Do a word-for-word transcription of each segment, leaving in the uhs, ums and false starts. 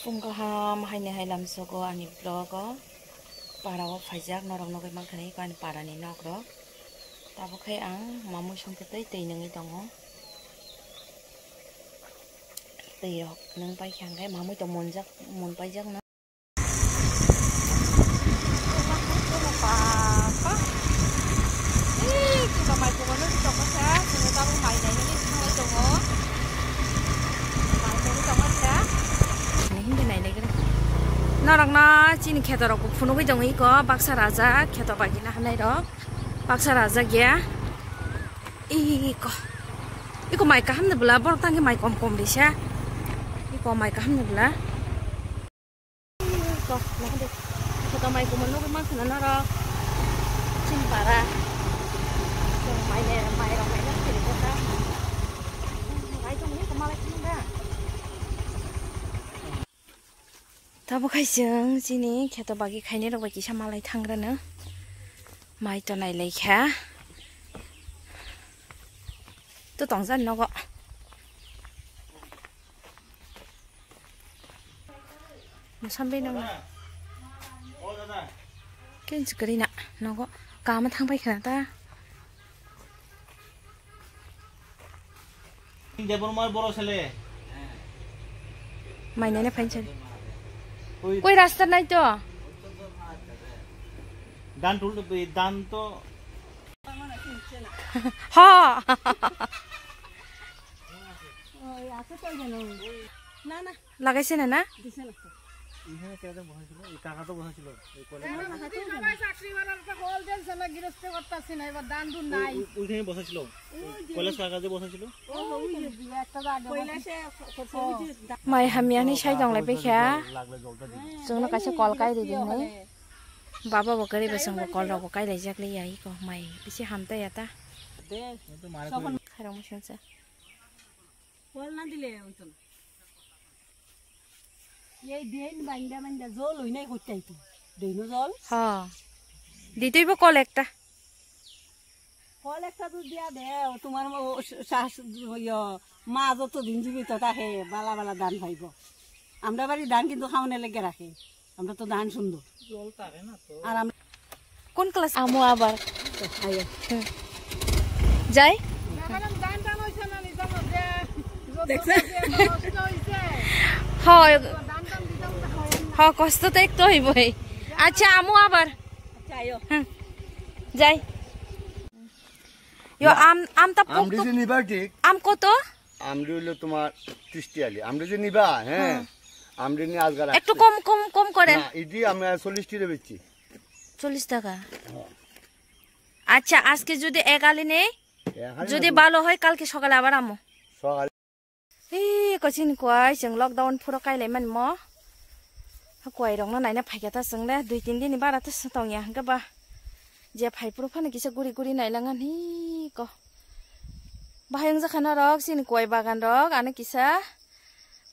Phung kaham haini hai lamsogo ani vlog o. Para o phaijak norok nogwi mankha ani para ni nok rok. Tabuk khe ang mamui songkhe tei twi nungwi tongo. Twi rok nung paikha hwnkhe mamui tong monjak, mon paijak no. Papa. Ih, kita mai kumono di toko sa, sini tamu mai nai nini thanglai tongo. Mai nai tongo sa. Nai hindi nai nai gini. Norok no chini kheto rok phunugwi tongo iko, baksa rajak, kheto bagina hanai rok. Baksa rajak ya. Iko. Iko mai kaham de bwla, borok tangke mai kom kom risa. Iko mai kaham de bwla. Iko, nahade. Iko ta mai kom nugwi mankha na norok. Chini para. Mai ne, mai rok mai na kiri kota. Mai kom ni kama lai kiri da. Tabuk hai chwng chini kheto bagwi khainai rok bai kisa malai thangrano. Mai tonai lai kha. To tongjan nogo. Mosambi nang. Ken chukri na nogo. Kama thang bai khana ta. Debbarmar boro sele. Mai nene phainsa. Oi. Koi rasta nai to. Dan tul, dan to. Ha. Oi, aku to jano. Na, na. Lagaise na, na? Dise na. এখানে কে একজন বসেছিল, এই কাকা তো বসেছিল, এই কলেজ। হ্যাঁ, হ্যাঁ, হ্যাঁ, হ্যাঁ। সবাই চাকরি বালার তো কল দিয়েছে না, গৃহস্থ করতেছে না, এবার ধান ধুন নাই। ওই, ওইখানে বসেছিল, ওই যে কলেজ কাকা যে বসেছিল। ও, ওই যে একটা জায়গা বসে। কৈলাসে করছে, ওই যে দা- Mai hamya ni sai tong lai pai kha. লাগলে জলটা দিবি। Chwngno kaisa kol kai ridi hinwi. Baba bo kwrwi bo chwngbo kol rok bo kai lai jak li ya iko mai bisi ham ta ya ta. দে, ও তো মারা তখন করে। Khairok muchung cha. Call না দিলে হইতো না। এই ড্রেন বাইন্দা বাইন্দা জল হই নাই করতে হইতো। ড্রেনও জল। হ্যাঁ। দিতেইব কল একটা। কল একটা তো দিয়া দে, ও তোমার ও শাশ-, ইয়ো, মা যত দিন জীবিত থাকে, বালা বালা ধান পাইব। আমরা বাড়ি ধান কিন্তু খাওয়ানোর লেগে রাখে। আমরা তো ধান সুন্দর। জল থাকে না তো। আর আমরা কোন ক্লাস? আমু আবার। আইও। হুম। যাই? দেখছেন? হয়। হ, কষ্ট তো একটু হইবই। আচ্ছা, আমু আবার। আচ্ছা, আইও। হুম। যাই। ইয়ো, না। আম, আম তা আমরি যে নিবা ঠিক। আম কত? আমরি হইলো তোমার ত্রিশ টিয়ালি। আমরি যে নিবা, হ্যাঁ। হুম। আমরি নিয়ে আজকে একটু রাখছি। কম, কম, কম করেন। না, ইদি আমরা চল্লিশ টিয়ালি বেচছি। চল্লিশ টাকা। হ্যাঁ। আচ্ছা, আজকে যদি এক আলি নেই, এক আলি যদি না, ভালো হয়, কালকে সকালে আবার আমো। সকালে। Hi, ko chini kuai, chwng lockdown phuro kailai mani mo. Ha kuai rokno naina phaikha ta chwng le, dui tin din ni bara ta tongya hwnkhe ba. Je phai phuru phano kisa guri guri nailang ani ko. Bahai wngjakha norok chini kuai bagan rok, ano kisa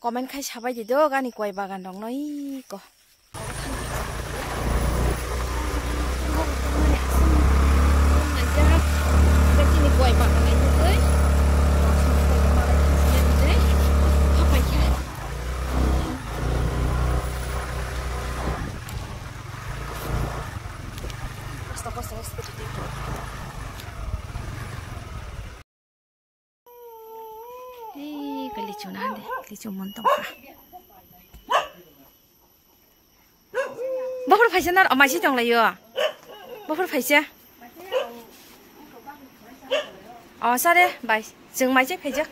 comment khai sabai di do, ani kuai bagan rokno hi ko. Ei, ka lichu na de, lichu mon tong kha. Bophor phaisa na, o, maisi tong lai o. Bophor phaisa. O, sare, bai. Chwng maisi phaijak.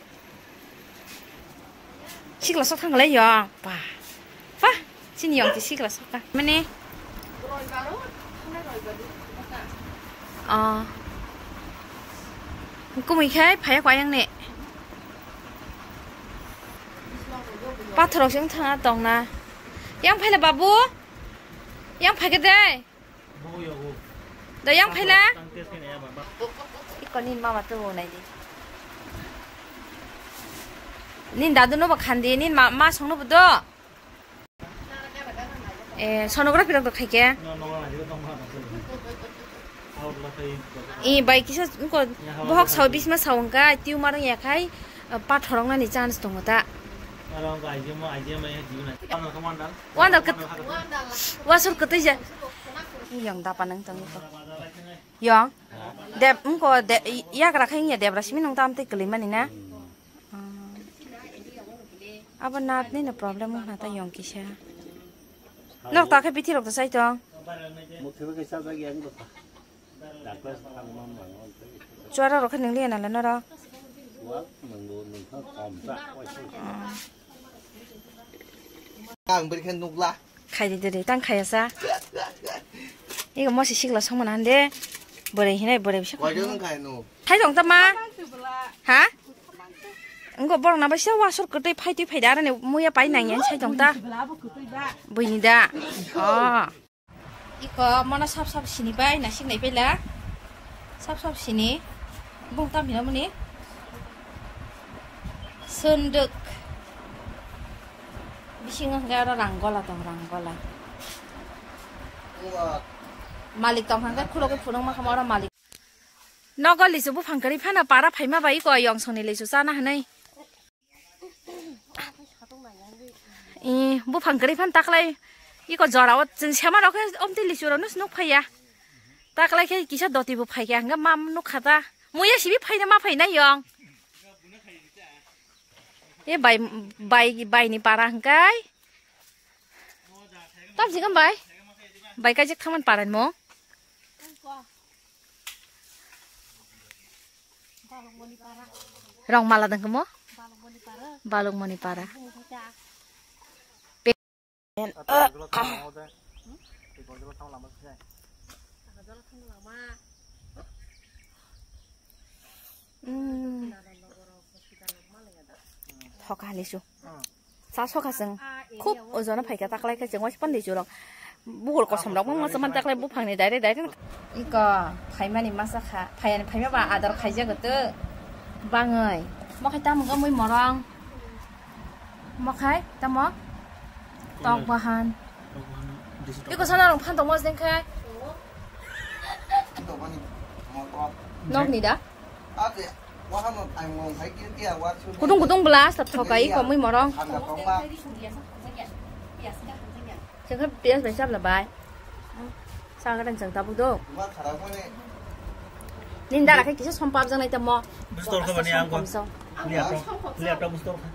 Sikla sok thang lai o. Pa. Pa. Chini yong ti sikla sok ta. Mane. Ah. Kumui khai phaya ko ayang ne. Pathorok sing thang tong na. Yang phaila babu. Yang phaike de. Da yang phaila. Iko nin mama tu nai di. Nin dadu no ba khandi, nin ma, ma song no bo do. Eh, sonography rok khai khe. I bai kisa ko bohok sao bisma sao wngkha, tumor wngya khai, eh, pathor wngnani chance tongo ta. Wandal ket-, wasur ketui je. Yong dapa nang tong ko. Yong. Dep, engko de, yagra khe ya debra simi nang tam tei kelima ni na. Hmm. Abo nat ni no problem wngkha ta yong kisa. Nok ta khe bithi rok ta sai tong. Mukhe bo kisa jagi ang bwkha. Chuara rok khe nung liya nala norok. Ang beri khe nukla. Khai di diri, tang khaya sa. Ego mosi sikla songmana hande. Bwrwi hinai bwrwi bisa. Koi jon khai nu? Thai tong ta ma? Ha? Engko borok na baisa wasur kwtwi phai twi phai da arani muya pai nang yan sai tong ta. Buini da. Oh. Iko mono sap sap sini bai, nasik nai pela. Sap sap sini. Bung tam hino muni. Sunduk. Bisingo hwnkhe oro rang gola tong, rang gola. Malik tong hwnkhe khulogwi phunukma kha oro malik. Nogo lisu buphang kwrwi phano para phaima bai iko yongsongni lisu chana hwnwi. I, buphang kwrwi phan taklai iko jorao chwng sema rok khe omtwi lisu rok nus nuk phaiya. Taklai khe kisa doti bo phaikha hwnkhe ma nuk kha ta. Muya sibi phaina ma phaina yong. E bai, bai, bai ni para hwnkhe. Tam sikam bai. Bai kaijak thangman para ni mo. Rong mala dang kemo? Balukmani para. Hmm. Thoka lisu. Sa soka chwng khub ojono phaikha taklai khe chwng waisa phan lisu rok. Bukul kosom rok mung masa man taklai buphang ni daire daire. Iko phaimani masa kha, phaiani phaima ba ador khaijago to. Bangwi. Mokhai tamo wngkha mui morong. Mokhai tamo? Tok bahan. Iko sana rong phan tongmo jeng khai. Nok ni da? Kutung kutung bla sa thokai iko mui morong. Sengkhe piyas bai sabla bai. Sa gadang jang tabuk do. Nin dara khe kisa sompap jang nai tamo. Bustor kha bani ang ko. Liya to, liya to bustor kha.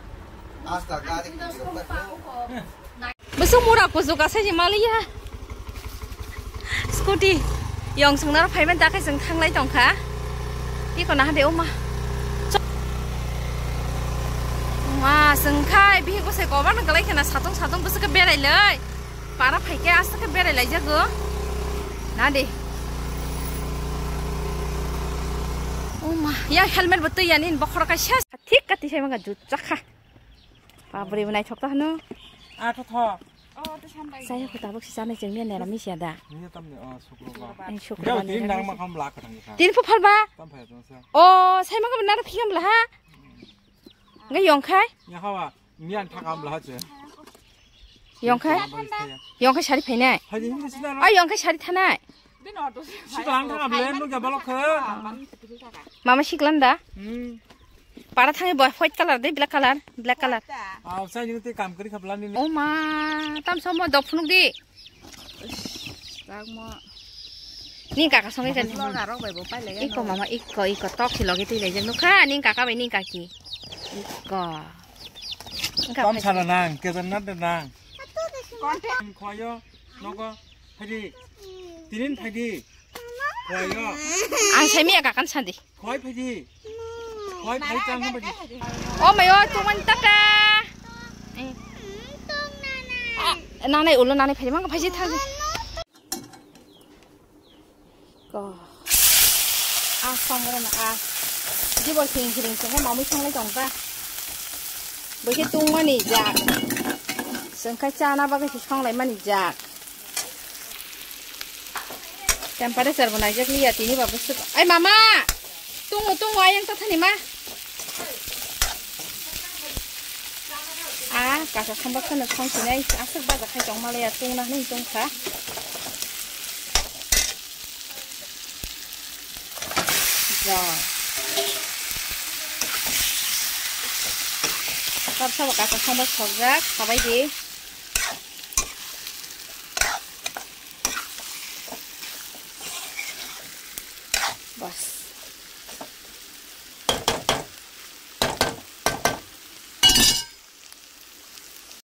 Busung mura kuzu ka sai maliya. Scooty yong sung naro phaiman ta khe sung thanglai tong kha. Iko na hade oma. Ma sung khai bihi ko se ko ban galai khena satung satung busuk berai lai. Para phaikhe aswk khe berai laijago. Na de. O ma, ya helmet bo twi yani bokhora kaisa. Thik kati sai manga jut chakha. Ba bwrwi bo naithok ta hwno. Atho tho. Saya ko tabuk si sanai chengni nera mi sia da. Ni tamni o sukro ba. Ai sukro ba. Tin nang ma kham la ka thang kha. Tin phu phal ba. Tam phai tong sa. O sai manga nara phikam la ha. Ngai yong khai. Ya hawa. Miyan thakam bla hache. Yongkhai? Yongkhai sari phainai? Haji hindi sila. Ai yongkhai sari thanai? Siklang thakam le nung jabalok khe. Mama siklang da? Hmm. Para thangi boy white color de black color, black color. Aw sai nung te kam kari khabla ni. O ma, tam somo dok phunuk di. Tangmo. Ning kaka songi kan. Loga rok bai bo pai lege. Iko mama iko iko tok si logi twi lejek nukha ning kaka bai ning kaki. Iko. Tam sana nang kedan na de nang. Content. Khoyo nogo phadi. Tinin phadi. Khoyo. Ang sai miya kakan sandi. Khoi phaidi. Khoi phai chang phai. O mayo tungmani taka. Nanai ulo nanai phai mang phai thang. Ko. A song ro na a. Jibor khing khing song mamui thang lai tong ta. Bwkhe tungmani jak. Sengkhai chana bagwi se songlai mani jak. Temperature bo naijak liya tini ba bwswk. Ai mama! Tungo, tungo, ayang tathani ma. Ah, kasa samba khana songsinai aswk baja khai tong malaya tungna hwnwi tungkha. Ja. Sabo kaisa songbai sokjak, sabai di. Bas.